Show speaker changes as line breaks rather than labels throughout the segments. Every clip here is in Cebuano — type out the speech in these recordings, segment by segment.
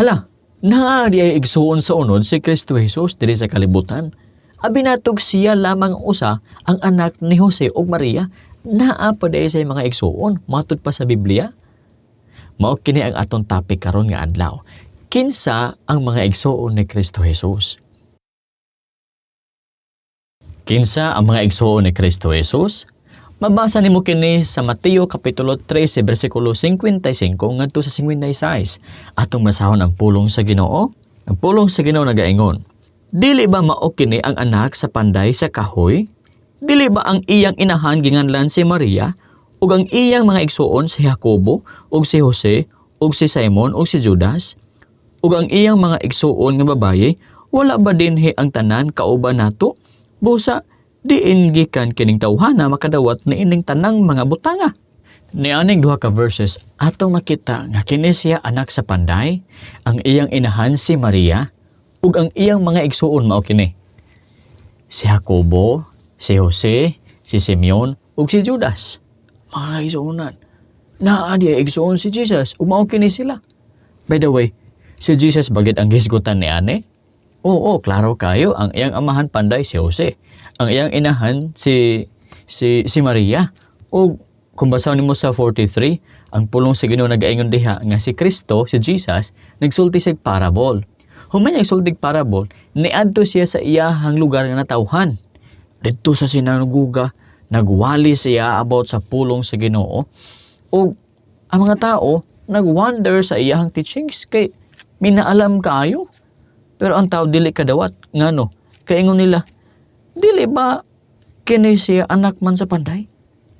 Hala, naa diay igsuon sa unod si Kristo Jesus diri sa kalibutan. Abi natog siya lamang usa ang anak ni Jose ug Maria. Naa pa diay sa mga igsuon matud pa sa Biblia. Mao kini ang atong topic karon nga adlaw. Kinsa ang mga igsuon ni Kristo Jesus? Kinsa ang mga igsuon ni Kristo Jesus? Mabasa nimo kini sa Mateo kapitulo 13 bersikulo 55 ngadto sa 56. Atong basahon ang pulong sa Ginoo. Ang pulong sa Ginoo nagaingon: "Dili ba mao kini ang anak sa panday sa kahoy? Dili ba ang iyang inahan ginganlan si Maria ug ang iyang mga igsuon si Jacobo ug si Jose ug si Simon ug si Judas? Ug ang iyang mga igsuon nga babaye, wala ba dinhi ang tanan kauban nato? Busa diin gikan kining tawhana makadawat niining tanang mga butanga?" Nianing duha ka verses, atong makita nga kini siya anak sa panday, ang iyang inahan si Maria, ug ang iyang mga igsuon mao kini: si Jacobo, si Jose, si Simeon, ug si Judas. Mga igsuonan, naa diay igsuon si Jesus, ug mao kini sila. By the way, si Jesus ba gyud ang gihisgutan ni ani? Oo, klaro kayo, ang iyang amahan panday si Jose. Ang iyang inahan si Maria. O kung basahon nimo sa 43, ang pulong sa Ginoo nagaingon diha nga si Kristo, si Jesus, nagsulti siya parable. Human niya nagsulti parable, niadto siya sa iyahang lugar nga natawhan. Didto sa sinaguga, nagwali siya about sa pulong sa Ginoo. O ang mga tao nagwonder sa iyahang teachings kay minaalam kaayo. Pero ang tao dili kadawat ngano? Kay ingon nila, "Dili ba kini siya anak man sa panday?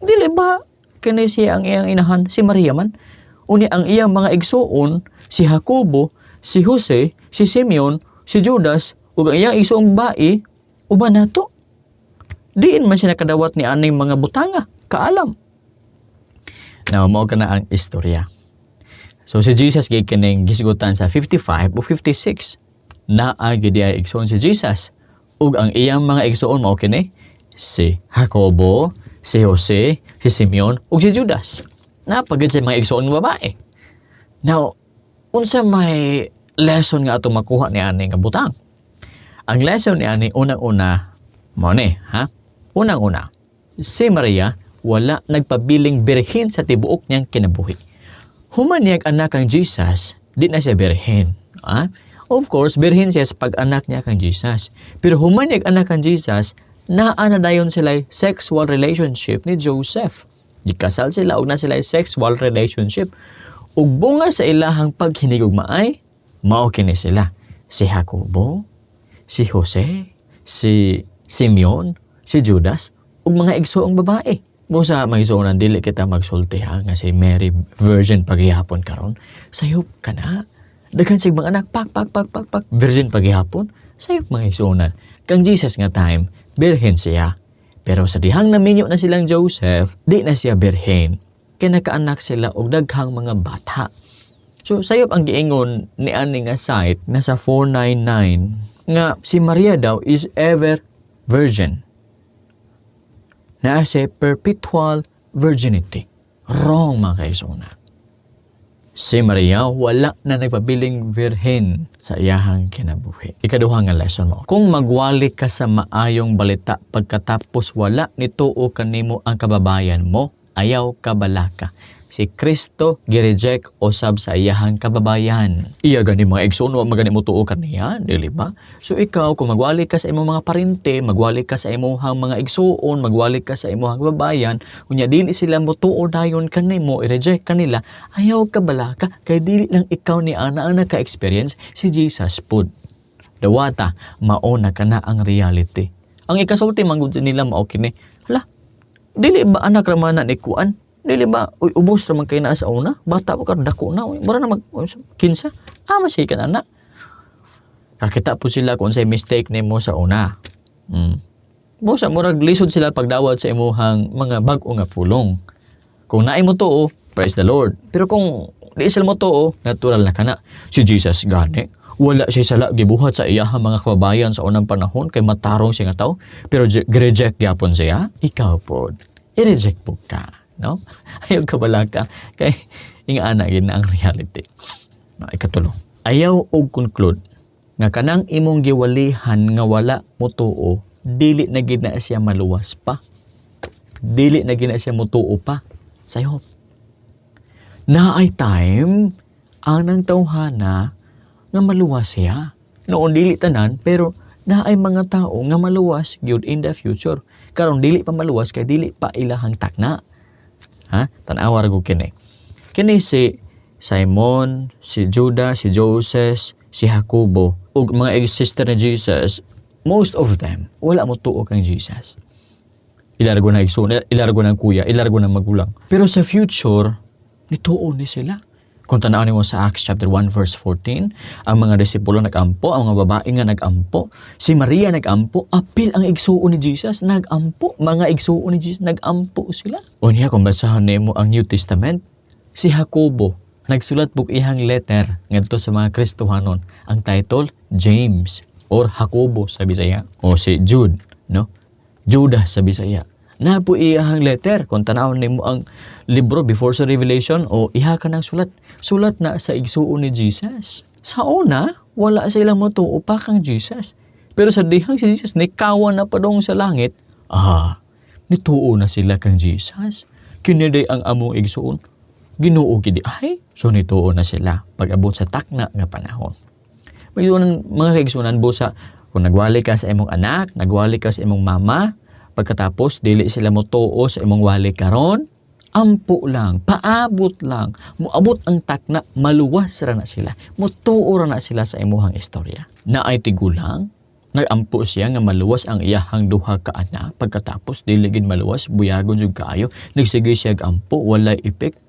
Dili ba kini siya ang iyang inahan si Maria man? Uni ang iyang mga igsuon si Jacobo, si Jose, si Simeon, si Judas ug ang iyang igsuong babae uban nato. Diin man siya nakadawat ni aning mga butanga, kaalam?" Now, mao kana ang istorya. So si Jesus gyud kining gihisgutan sa 55 o 56. Naa gyud ay igsuon si Jesus ug ang iyang mga igsuon mao kini si Jacobo, si Jose, si Simeon ug si Judas. Naa pa gyud sa mga igsuon nga babae. Now, unsa may lesson nga atong makuha ni ani nga butang? Ang lesson ni ani, unang-una mao ni, ha? Unang-una, si Maria wala nagpabiling birhen sa tibuok niyang kinabuhi. Human niyang anak kang Jesus, di na siya birhen. Ha? Of course, birhen siya sa pag-anak niya kang Jesus. Pero human niyang anak kang Jesus, naa na dayon sila sexual relationship ni Joseph. Gikasal sila ug na sila sexual relationship. Ug bunga sa ilahang paghinigugmaay, mao kini sila: si Jacobo, si Jose, si Simeon, si Judas, ug mga igsoong babae. Busa, mga igsuonan, dili kita magsulti ha, nga si Mary virgin pagihapon karon. Sayop ka na. Daghan sig mga anak, pak, pak, pak, pak, pak, virgin pagihapon. Sayop, mga igsuonan. Kang Jesus nga time, birhen siya. Pero sa dihang naminyo na silang Joseph, di na siya birhen. Kay nakaanak sila og daghang mga bata. So sayop ang giingon ni ani nga site nasa 499 nga si Maria daw is ever virgin. Naa siya perpetual virginity. Wrong, mga kaigsuonan. Si Maria wala na nagpabiling virhen sa iyahang kinabuhi. Ikaduha nga lesson mo: kung magwali ka sa maayong balita pagkatapos wala nituo kanimo ang kababayan mo, ayaw ka balaka. Si Kristo gireject usab sa iyahang kababayan. Iya gani, mga igsoon, wa magani mo tuo kaniya, dili ba? So ikaw, kung magwali ka sa imong mga parente, magwali ka sa imong mga igsuon, magwali ka sa imong kababayan, unya dili sila mo tuo dayon kanimo, i-reject kanila, ayaw ka balaka kay dili lang ikaw ni ana ang naka-experience, si Jesus pud. Dawata, mao na kana ang reality. Ang ikasulti man gud nila mao kini: "Hala, dili ba anak ra man na ni kuan? Dili ba, uy, ubos ra man kay naa sa una? Bata pa karon, dako na, uy, mura na mag kinsa. Ah, masikan ana." Kakita po sila kung unsay mistake nimo sa una. Busa murag lisod sila pagdawat sa imuhang mga bag-o nga pulong. Kung naay mo tuo, praise the Lord. Pero kung di sila mo tuo, natural na kana. Si Jesus gani, wala siya sala gibuhat sa iyahang mga kababayan sa unang panahon kay matarong siya nga tao, pero reject gyapon siya. Ikaw pod, i-reject po ka, no? Ayaw ka balaka kay ingana gyud na ang reality. No, ikatulo. Ayaw og conclude nga kanang imong giwalihan nga wala motuo, dili na gid na siya maluwas pa. Dili na gid na siya motuo pa. Sayop. Naay time ang nang tawhana nga maluwas siya. Noon dili tanan, pero naay mga tao nga maluwas gyud in the future. Karon dili pa maluwas kay dili pa ilahang takna. Ha? Tan-awa ra gud kini. Kini si Simon, si Judah, si Joses, si Jacobo ug mga ex-sister ni Jesus, most of them wala mo tuo kang Jesus. Ilargo na igsoon, ilargo ng kuya, ilargo ng magulang. Pero sa future, nituo ni sila. Kung tan-awon nimo sa Acts chapter 1 verse 14, ang mga disipulo nagampo, ang mga babae nga nagampo, si Maria nagampo, apil ang igsuon ni Jesus, nagampo, mga igsuon ni Jesus, nagampo sila. Unya kung basahon nimo ang New Testament, si Jacobo nagsulat pug iyang letter ngadto sa mga Kristohanon. Ang title, James or Jacobo sa Bisaya o si Jude, no? Judas sa Bisaya. Naa po iyang letter. Kung tanawon nimo ang libro before sa Revelation o iha ka ng sulat. Sulat na sa igsuon ni Jesus. Sa una, wala sila motuo pa kang Jesus. Pero sa dihang si Jesus nikawan na padong sa langit, nituo na sila kang Jesus. Kini diay ang among igsuon. Ginoo gid ay. So nituo na sila pag-abot sa takna nga panahon. May mga kaigsunan, busa kung nagwali ka sa imong anak, nagwali ka sa imong mama, pagkatapos dili sila motuo sa imong wali karon, ampo lang, paabot lang, moabot ang takna, maluwas ra na sila, motuo ra na sila sa imuhang istorya. Naay tigulang, nagampo siya nga maluwas ang iyahang duha ka anak, pagkatapos dili gid maluwas, buyagon jud kaayo, nagsige siya ampo, walay effect,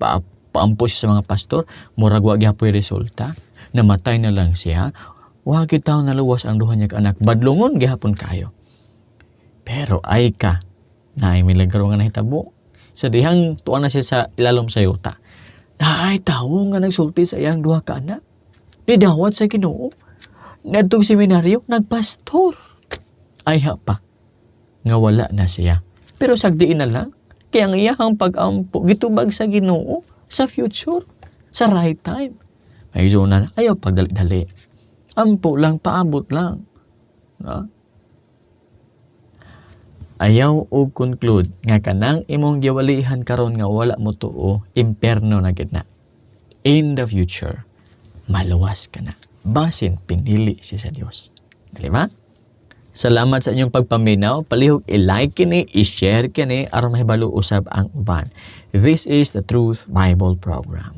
paampo siya sa mga pastor, murag wa gihapoy resulta, namatay na lang siya, wa gid taw naluwas ang duha niya ka anak, badlongon gihapon kayo. Pero ay ka, naay milagro nga nahitabo. Sa dihang tuwa na siya sa ilalom sa yuta, naay tawo nga nagsulti sa iyang duha ka anak. Nidawat sa Ginoo. Ngadtong seminaryo, nagpastor. Ay ha pa, nga wala na siya. Pero sagdiin na lang, kaya ang iyahang pag-ampo, gitubag sa Ginoo sa future, sa right time. May na, ayaw pagdali-dali. Ampo lang, paabot lang. No? Ayaw og conclude nga kanang imong giwalihan karon nga wala mo tuo, impierno na gid na. In the future, maluwas ka na. Basin pinili siya sa Dios. Dili ba? Salamat sa inyong pagpaminaw. Palihog i-like kini, i-share kini aron mahibalo usab ang uban. This is the Truth Bible Program.